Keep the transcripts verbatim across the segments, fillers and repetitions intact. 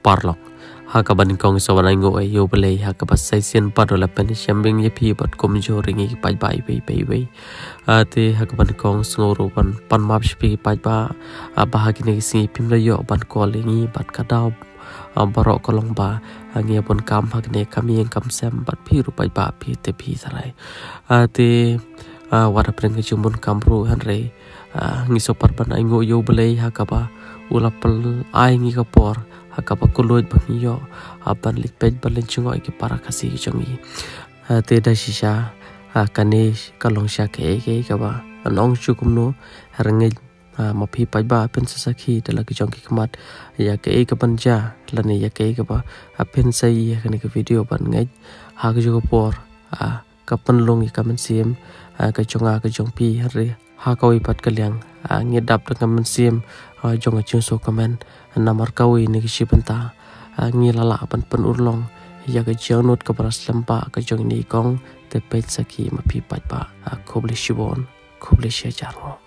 Paralok, ha kaba nyngkong sngewbha ai nguh ïa U Blei ha kaba sa shisien pat u la pynshem biang ïa phi bad kumjuh ruh ïa ngi ki paidbah iwei pa iwei. Ah, te ha kaba nyngkong sngew ruh ban pan map sha phi ki paidbah, ah, ba ha kine ki sngi phim da ïoh ban call ïa ngi bad ka daw, ah, baroh ka long ba, ah, ngi ïa bun kam ha kine kam ïing kam sem bad phi ruh paidbah phi te phi tharai. Ah, te, ah, wat hapdeng ka jingbun kam ruh hynrei, ah, ngi sngewbha ban ai nguh ïa U Blei ha kaba u la pyn-ai ngi ka por ha kaba kylluid ba ngi ïoh, ah, ban leit peit ban leit jngoh ïa ki para Khasi ki jong ngi. Ah, te da shisha, ah, kane ka long shisha kaei kaei kaba ngan ong shuh kumno, hynrei ngeit, ah, ma phi paidbah phin sa sakhi da la ki jong ki khmat ïa kaei kaban jia lane ïa kaei kaba, ah, phin sa ïohi ha kane ka video ban ngeit ha kajuh ka por, ah, ka pynlong ïa ka mynsiem, ah, ka jong nga ka jong phi hynrei ha kawei pat ka liang, ah, ngi dap da ka mynsiem, ah, jong ka jingsngewkmen namar kawei na ki shi bynta, ah, ngi la lah ban pynurlong ïa ka jingangnud kaba la slem bha ka jong ine i kong. Te peit sakhi ma phi paidbah, ah, khublei shibun, khublei shihajar nguh.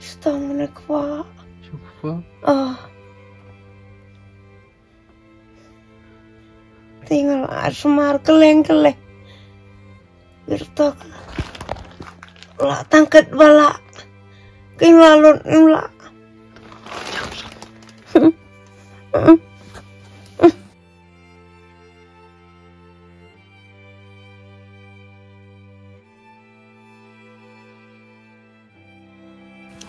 Stom ne kwah. Shu kwah? Ah. Te nga la sumar kylleng kylleng. Pyrthok. La tang kat ba la. Kin la lut im la.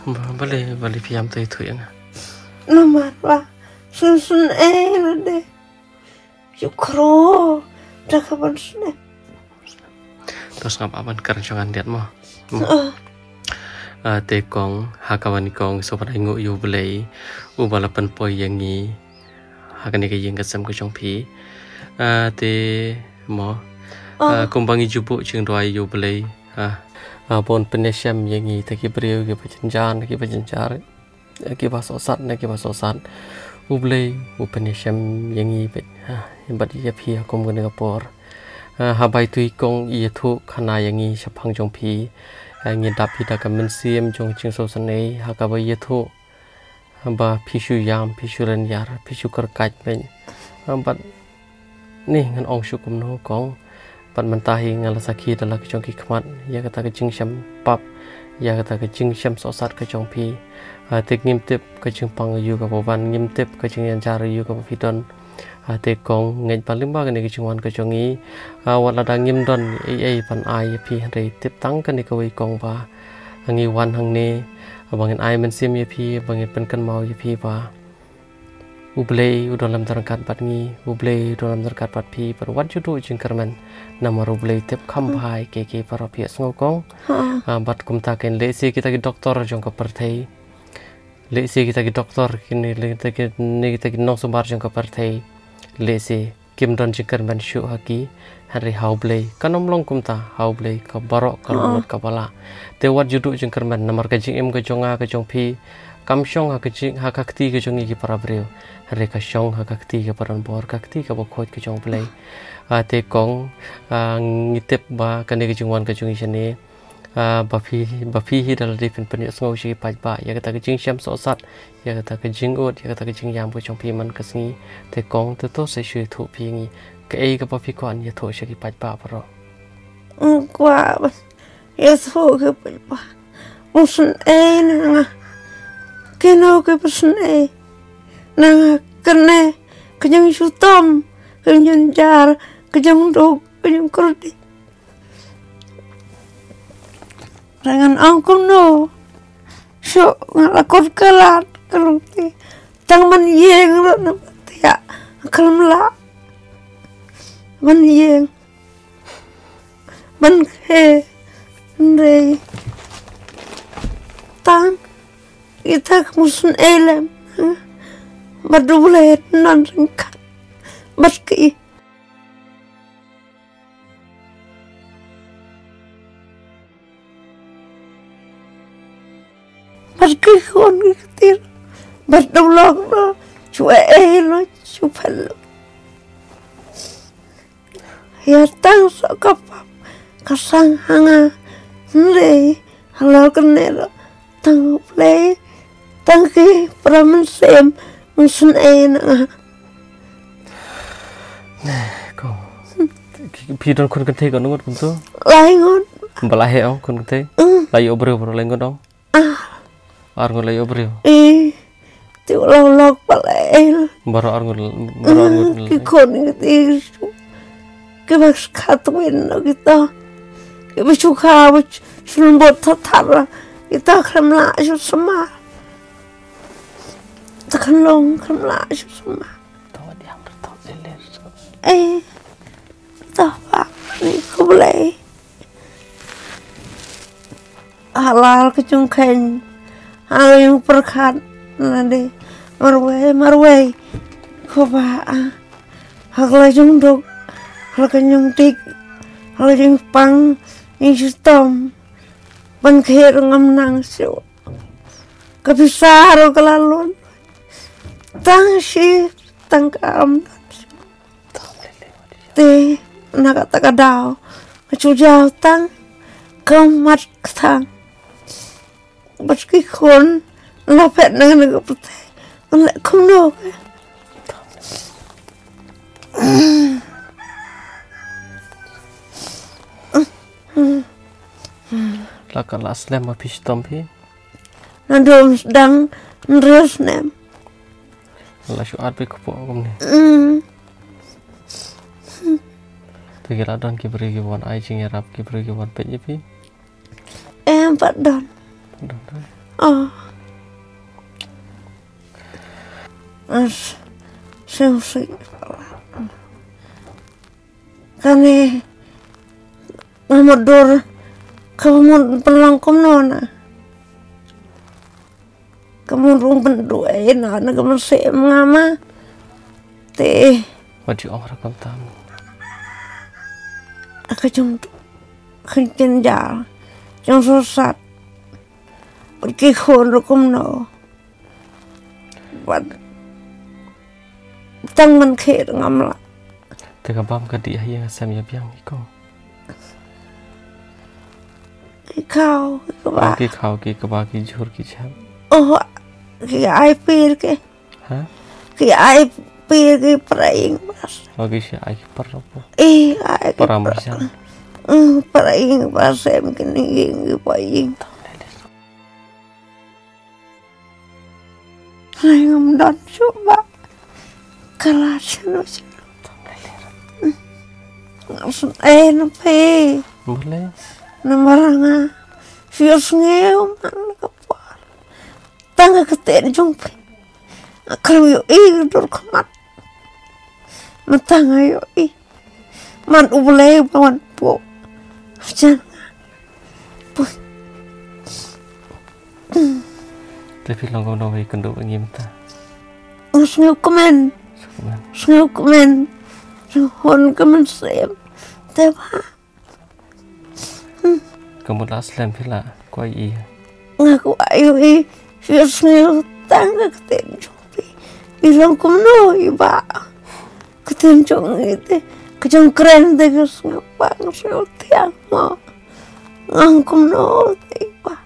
Ba, balei, balei phi ïam tei thuh ïa nga? Namar ba sngewsynei lade. Ïu khro da ka ban sngewsynei. To sngap, ah, ban kren shong handiat mo. Mo. Ah. Ah, te kong, ha kaba nyngkong sngewbha ai nguh ïa U Blei uba la pynpoi ïa ngi ha kane ka ïing ka sem ka jong phi. Ah, te mo. Ah. Ah, kumba ngi ju buh jingduwai ïa U Blei, ah, ah, ba un pynïashem ïa ngi, te ki briew kiba jynjar, kiba jynjar, kiba sohsat ne kiba sohsat. U Blei u pynïashem ïa ngi bad, ah, bad ïa phi ha kum kane ka por. Ah, haba ïathuh i kong i ïathuh khana ïa ngi shaphang jong phi. Ah, ngi dap hi da ka mynsiem jong jingsngewsynei ha kaba i ïathuh ba phi shu ïam, phi shu lynñiar, phi shu kyrkhat bad, ah, bad ne ngan ong shuh kumno kong. Bad mynta hi nga la sakhi da la ki jong ki khmat ïa kata ka jingshem pap, ïa kata ka jingshem sohsat ka jong phi. Ah, te ngim tip ka jingpang aïu kaba wan, ngim tip ka jingjynjar aïu kaba phi don. Ah, te kong, ngeit ba lyngba kane ka jingwan ka jong ngi, ah, wat lada ngim don ei ei ban ai ïa phi hynrei tip tang kane kawei kong ba ngi wan hangne ba ngin ai mynsiem ïa phi, ba ngin pynkynmaw ïa phi ba U Blei u don lem ryngkat bad ngi, U Blei u don lem ryngkat bad phi, bad wat ju duh jingkyrmen namar U Blei u tip kham bha ïa kiei kiei baroh, phi sngew kong. Ha. Ah, bad kumta kein lehse kita ki doktor jong ka pyrthei, lehse kita ki doktor, kine, kita ki, ne kita ki nongsumar jong ka pyrthei, lehse kim don jingkyrmen shuh ha ki, hynrei ha U Blei kan ym long kumta, ha U Blei ka baroh ka long lut kaba lah. Te wat ju duh jingkyrmen namar ka jingim ka jong nga ka jong phi kam shong ha ka jing, ha ka kti ka jong ngi ki para briew, hynrei ka shong ha ka kti kaba don bor, ka kti kaba khuid ka jong U Blei. Ah, te kong, ah, ngi tip ba kane ka jingwan ka jong ngi shane, ah, ba phi, ba phi hi da lade phin pynïohsngew sha ki paidbah ïa kata ka jingshem sohsat, ïa kata ka jingud, ïa kata ka jingïam ka jong phi man ka sngi. Te kong, te to sa shu ïathuh phi ïa ngi kaei kaba phi kwah ban ïathuh sha ki paidbah baroh. Nga kwah ban ïathuh ki paidbah ba sngewsynei na nga. Kino kiba sngewsynei na nga kane ka jingshitom, ka jingjynjar, ka jingduk, ka jingkordit. Ngan ong kumno? Shuh nga la kut ka lad ka lynti. Tang ban ïeng ruh na ban thiah khlem lah ban ïeng. Ban khe hynrei tang ita ka mus sngewsynei lem bad U Blei un don ryngkat bad ki. Bad ki khun ki kti ruh Bad da u lok no, shu eh eh lo, shu phet lo. Ïa tang soh ka pap ka sang ha nga. Hynrei halor kane ruh, tang U Blei, tang ki para mynsiem, mynsiem eh na nga. Ko. Phi don khun kynthei katno ngut kumto? Lai ngut. Ba la heh ong khun kynthei? Mm. La ïoh briew baroh lai ngut ong? Ah. Ar ngut la ïoh briew. Eh. Te u lok lok ba la eh. Baroh ar ngut, baroh ar ngut. Ki khun ki ti shu. Ki ba kha twin no kita. Ki ba shu kha ba shu lembot tha tha. Kita khlem lah shu sma. Ta khlong khlem lah shu sma. Eh. Ta ba ni khublei. Halor ka jong kheiñ, halor jong pyrkhat, nade marwei marwei. Ko ba, ah, halor jong duk, halor jong dik, halor jong pang, jong shitom. Ban kher ngam nang shuh. Ka pisa ruh ka la lun. Tang shi, tang ka am. Te na kata ka daw nga shu jaw tang ka mat ka thang. Bad ki khun la phet na ka pyrthei. Ngan leh kumno ka. La ka la slem ma phi shitom phi. Naduh sdang hynriew snem. La shu at beit kpoh kumne. Mm. Te ki la don ki briew ki wan ai jingïarap, ki briew ki wan peit ïa phi? Em, pat don. Pat don, eh? Oh. As, sing sing. Kane, nga mut dur, ka mut pynlong kumno na. Ka mut rung pynduh ïa na, na ka mynsiem nga ma. Te. Wat ju ong ruh kumta. Ka jong, ka jong jynjar, jong sosat. Bad ki khun ruh kumno. Bad tang man khet ngam lah. Te ka bam ka dih ha ïing ha sem ïa biang ïa ko. Ki khaw, ki kaba. Ki khaw, ki kaba, ki jhur, ki jhep. Oh, ki ai pir ki. Ha? Ki ai pir ki para ïing bas. Oh, ki shu ai ki para po. Eh, ai ki para. Para marjan. Hmm, para ïing bas em ki ning ïing ki pa ïing. Ai ngam don shuh ba ka la shano shano. Ngam sngewthuh na phi. Boleh. Namar nga shu sngew man ka por. Tang ka ktien jong phi. Nga khlem ïohi ka dur khmat. Mynta nga ïohi. Man U Blei ba wan poi. Jan. Poi. Te phi long kumno ba ïakynduh bad ngi mynta? Nga sngewkmen. Sngewkmen. Sngewkmen. Sngewhun ka mynsiem. Te ba. Hmm. Ka mut la slem phi la kwah ïohi. Nga kwah ïohi. Phi sngew tang ka ktien jong phi. I long kumno i ba. Ka ktien jong ngi te, ka jong kren te ka sngewbha, ka sngewthiang mo. Nga ong kumno te ba.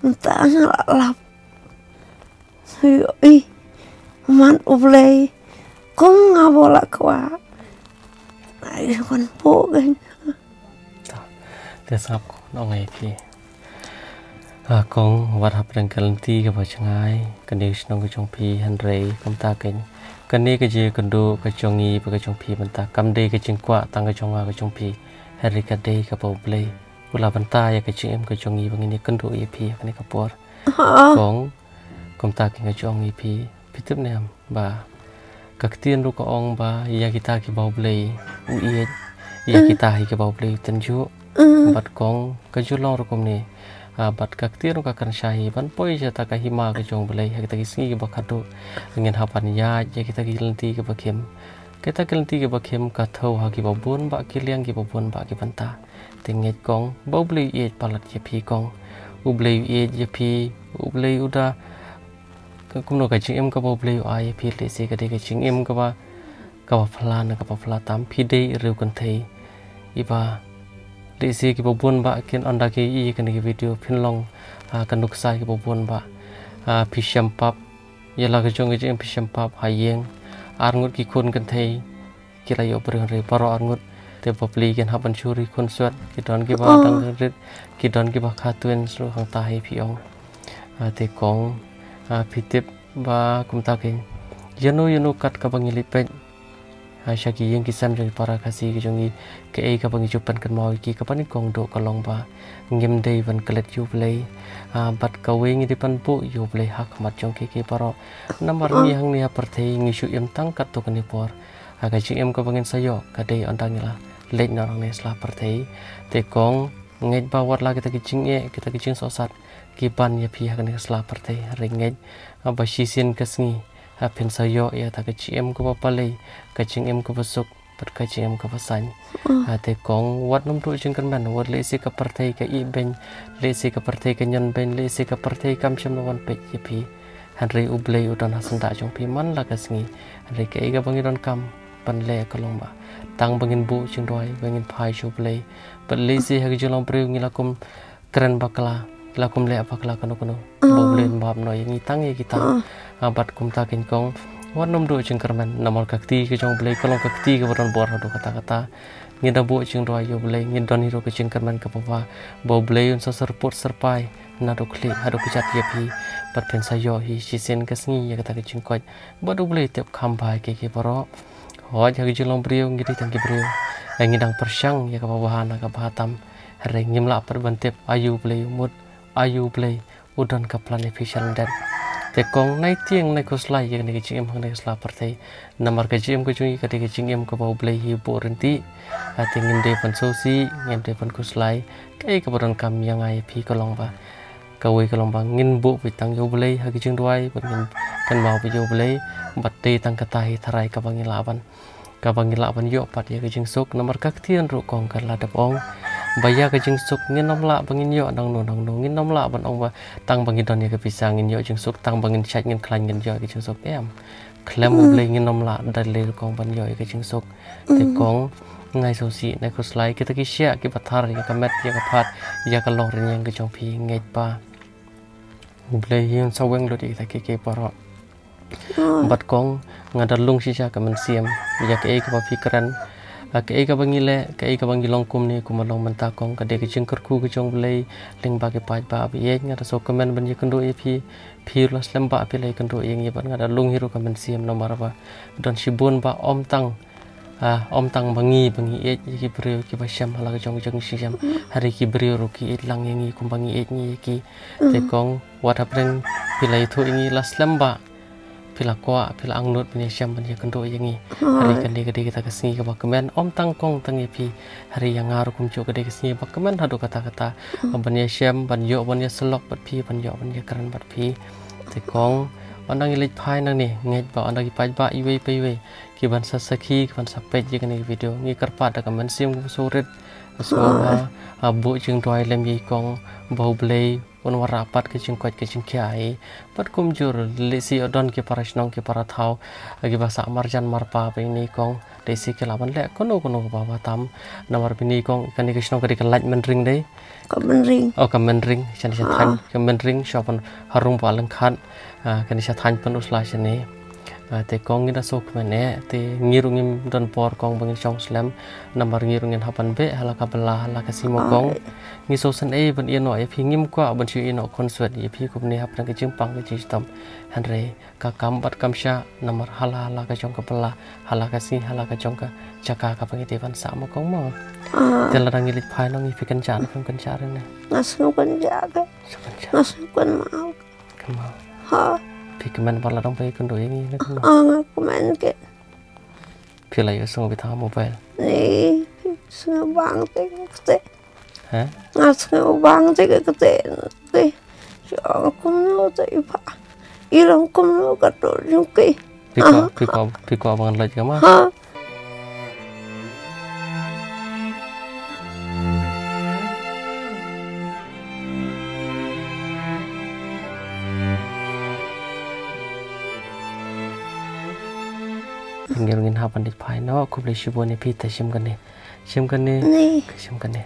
Mynta nga la lap. Ïohi. Man U Blei. Kum nga ba la kwah. Ai wan poi. Te sngap ko nong ai phi. A kong, wat hapdeng ka lynti kaba jngai, kane ka shnong ka jong phi, hynrei kumta kein. Kane ka jingïakynduh ka jong ngi bad ka jong phi mynta kam dei ka jingkwah tang ka jong nga ka jong phi. Hynrei ka dei kaba U Blei u la bynta ïa ka jingim ka jong ngi ba ngin ïakynduh ïa phi ha kane ka por. Kong, kumta kein nga jong ngi phi. Phi tip ne em ba ka ktien ruh ka ong ba ïa kita kiba U Blei u ïeit, ïa kita hi kiba U Blei u tynjuh. Bad kong, ka ju long ruh kumne. Ah, bad ka ktien ruh ka kren shai hi ban poi sha kata ka hima ka jong U Blei ha kita ki sngi kiba khatduh. Ngin hap ban ïaid ïa kita ki lynti kiba khim. Kita ki lynti kiba khim ka thew ha kiba bun bah ki liang, kiba bun bah ki bynta. Te ngeit kong ba U Blei u ïeit palat ïa phi kong. U Blei u ïeit ïa phi, U Blei u da Kumno ka jingim kaba U Blei u ai ïa phi, lehse ka dei ka jingim kaba, kaba phylla na kaba phylla tam, phi dei i riew kynthei iba, lehse kiba bun bah kin ynda ki ïohi ïa kane ka video phin long, ah, ka nuksa ïa kiba bun bah. Ah, phi shem pap, ïa la ka jong ka jingim phi shem pap ha ïing. Ar ngut ki khun kynthei ki la ïoh briew, hynrei baroh ar ngut te bapli kin hap ban shu ri khunswet, ki don kiba dang rit, ki don kiba kha twins ruh hangta hi phi ong. Ah, te kong, ah, phi tip ba kumta keiñ, ïano ïano kat kaba ngi leit peit, ah, sha ki ïing ki sem jong ki para Khasi ki jong ngi, kaei kaba ngi ju pynkynmaw ïa ki, kaba nyngkong duh ka long ba ngim dei ban klet ïa U Blei, ah, bad kawei ngi dei ban buh ïa U Blei ha khmat jong kiei kiei baroh. Namar ngi hangne ha pyrthei ngi shu im tang katto katne por. Ha ka jingim kaba ngin sa ïoh ka dei ynda ngi la leit noh nangne sla pyrthei. Te kong, ngeit ba wat la kita ki jingeh, kita ki jingsohsat ki ban ïa phi ha kane ka sla pyrthei, hynrei ngeit ba shisien ka sngi, ha, phin sa ïoh ïa kata ka jingim kaba balei, ka jingim kaba suk bad ka jingim kaba saiñ. Ah, te kong, wat nym duh jingkyrmen, wat lehse ka pyrthei ka ïehbeiñ, lehse ka pyrthei ka ñion beiñ, lehse ka pyrthei kam shym la wan peit ïa phi. Hynrei U Blei u don ha syndah jong phi man la ka sngi. Hynrei kaei kaba ngi donkam ban leh ka long ba tang ba ngin buh jingduwai, ba ngin phai sha U Blei. Bad lehse ha ka jinglong briew ngi la kum kren bakla, la kum leh bakla kano kano, ba U Blei un map noh ïa ngi tang ïa kita. Ah, bad kumta keiñ kong, wat nym duh jingkyrmen, namar ka kti ka jong U Blei ka long ka kti kaba don bor haduh katta katta. Ngi da buh jingduwai ïa U Blei, ngi don hi ruh ka jingkyrmen kaba bha ba U Blei un sa syrpud syrpai naduh khlieh haduh kjat ïa phi, bad phin sa ïoh hi shisien ka sngi ïa kata ka jingkoit. Bad U Blei u tip kham bha ïa kiei kiei baroh. Hooid, ha ka jinglong briew ngi dei tang ki briew, ngi dang pyrshang ïa kaba bha na kaba tam. Hynrei ngim lah pat ban tip aïu U Blei u mut, aïu U Blei u don ka plan ïa phi sha lyndet. Te kong, nai tieng nai khuslai ïa kane ka jingim hangne ka sla pyrthei. Namar ka jingim ka jong ngi ka dei ka jingim kaba U Blei hi u buh ryntih. Te ngim dei ban sngewsih, ngim dei ban khuslai. Kaei kaba donkam ïa nga ïa phi ka long ba, kawei ka long ba ngin buh beit tang ïa U Blei ha ka jingduwai, bad ngin kynmaw beit ïa U Blei, bad dei tang kata hi tharai kaba ngi lah ban, kaba ngi lah ban ïoh pat ïa ka jingsuk. Namar ka ktien ruh kong ka la dep ong ba ïa ka jingsuk ngin ym lah ba ngin ïoh nangno nangno, ngin ym lah ban ong ba tang ba ngi don ïa ka pisa ngin ïoh jingsuk, tang ba ngin shait ngin khlaiñ ngin ïoh ïa ka jingsuk, em. Khlem U Blei ngin ym lah da lei ruh kong ban ïoh ïa ka jingsuk. Te kong, nai sngewsih nai khuslai, kita ki shiah kiba thar ïa ka met ïa ka phad ïa ka longrynïeng ka jong phi, ngeit ba U Blei hi un sa weng lut ïa kita kiei kiei baroh. Bad kong, nga da lung shisha ka mynsiem ïa kaei kaba phi kren, ah, kaei kaba ngi leh, kaei kaba ngi long kumne kumba long mynta kong, ka dei ka jingkyrkhu ka jong U Blei lyngba ki paidbah ba ïeit. Nga da sngewkmen ban ïakynduh ïa phi, phi ruh la slem ba phi la ïakynduh ïa ngi, bad nga da lung hi ruh ka mynsiem namar ba don shibun ba ym tang, ah, ym tang ba ngi, ba ngi ïeit ïa ki briew kiba shem ha la ka jong ka jong ka shisyndon, hynrei ki briew ruh ki ïeit lang ïa ngi kumba ngi ïeit ngi ïa ki. Te kong, wat hapdeng phi la ïathuh ïa ngi la slem ba phi la kwah, phi la angnud ban ïashem ban ïakynduh ïa ngi. Hynrei kane ka dei kata ka sngi kaba kmen, ym tang kong tang ïa phi, hynrei ïa nga ruh kumjuh ka dei ka sngi ba kmen haduh katta katta ban ïashem, ban ïoh ban ïasyllok bad phi, ban ïoh ban ïakren bad phi. Te kong, ynda ngi leit phai nangne, ngeit ba ynda ki paidbah iwei pa iwei ki ban sa sakhi, ki ban sa peit ïa kane ka video, ngi kyrpad da ka mynsiem kaba sngewrit, sngewbha, ah, buh jingduwai lem ïa i kong ba U Blei un wanrah pat ka jingkoit ka jingkhiah ïa i. Bad kumjuh lehse don ki para shnong ki para thaw, ah, kiba sah marjan marpa ba ïa i kong, lehse ki lah ban leh kano kano kaba bha tam. Namar ba ïa i kong, kane ka shnong ka dei ka Laitumynring dei. Ka Mynring. Oh, ka Mynring, shane sha thaiñ, ka Mynring, sha ban harum ba lyngkhat, ah, kane sha thaiñ Pynursla shane. Ah, te kong ngi da sngewkmen eh, te ngi ruh ngim don por kong ba ngin shong slem, namar ngi ruh ngin hap ban beh ha la ka bylla ha la ka sngi mo kong. Ngi sngewsynei ban ïehnoh ïa phi, ngim kwah ban shu ïehnoh khunswet ïa phi kumne hapdeng ka jingpang ka jingshitom. Hynrei ka kam bad kam shah, namar ha la ha la ka jong ka bylla, ha la ka sngi, ha la ka jong ka jaka kaba ngi dei ban sah mo kong mo. Te lada ngi leit phai noh ngi, phi kynjah ne phim kynjah re ne? Nga sngew kynjah ka. Sngew kynjah. Nga sngew kynmaw. Kynmaw. Ha. Phi kmen ba la dang phi kynduh ïa ngi ne kumno? Ah, nga kmen ke. Phi la ïohsngew beit ha mobile? Ni, phi sngew bang te kate. He? Nga sngew bang te kate. Te. Ïa kumno te i pha. I long kumno ka dur jong ki. Phi kwah, phi kwah, phi kwah ba ngan leit ka ma? Ha. Ngin ngin hap ban dik phai noh, khublei shibun ïa phi, te shim kane. Shim kane. Ni. Shim kane.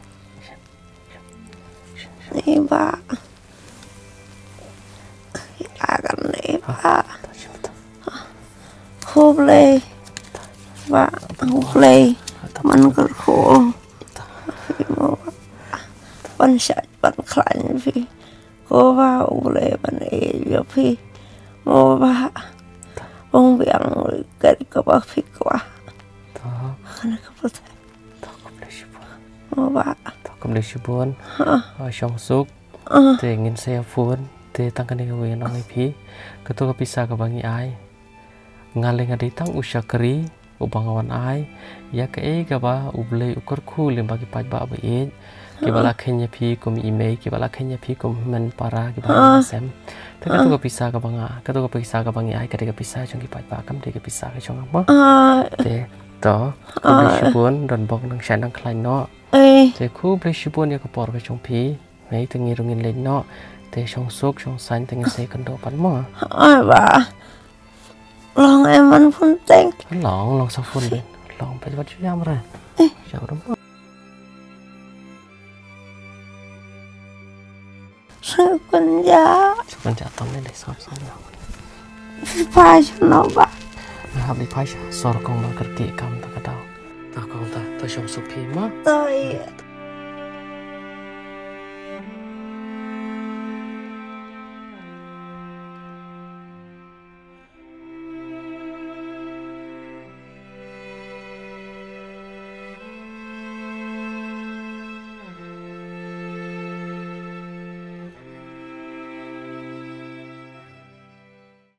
Ni ba. Ïa kane ba. Khublei. Ba, khublei. Man kyrkhu. Phi mo ba. Ban shait ban khlaiñ phi. Ko ba U Blei ban ïeit ïa phi. Mo ba. Ong biang kat kaba phi kwah. To. Kane ka pyrthei. To, khublei shibun. Mo ba. To, khublei shibun. Ha. Ah, shong suk. Ah. Te ngin sa ïa phone. Te tang kane kawei ngan ong ïa phi. Kato ka pisa kaba ngi ai, nga lei nga dei tang u shakri uba nga wan ai ïa kaei kaba U Blei u kyrkhu lyngba ki paidbah ba ïeit, kiba la kheiñ ïa phi kum i mei, kiba la kheiñ ïa phi kum hynmen para, kiba la sem. Te kato ka pisa kaba nga, kato ka pisa kaba ngi ai ka dei ka pisa jong ki paidbah, kam dei ka pisa ka jong nga mo. Ah. Te to, khublei shibun, don bok nang shait nang khlaiñ noh. Eh. Te khublei shibun ïa ka por ka jong phi. Hei, te ngi ruh ngin leit noh. Te shong suk shong saiñ, te ngin sa ïakynduh pat mo. Ai ba. Long em ban phone teng. Long, long sa phone ben. Long peit wat shu ïam re. Eh. Shu rum. Sngewkynja. Sngewkynja tang ne dei sam sam ïa. Phi phai sha no ba. Hap leit phai sha sor kong ba kyrkieh kam ta ka daw. Ta kong ta, ta shong suk phi mo. Ta ïa.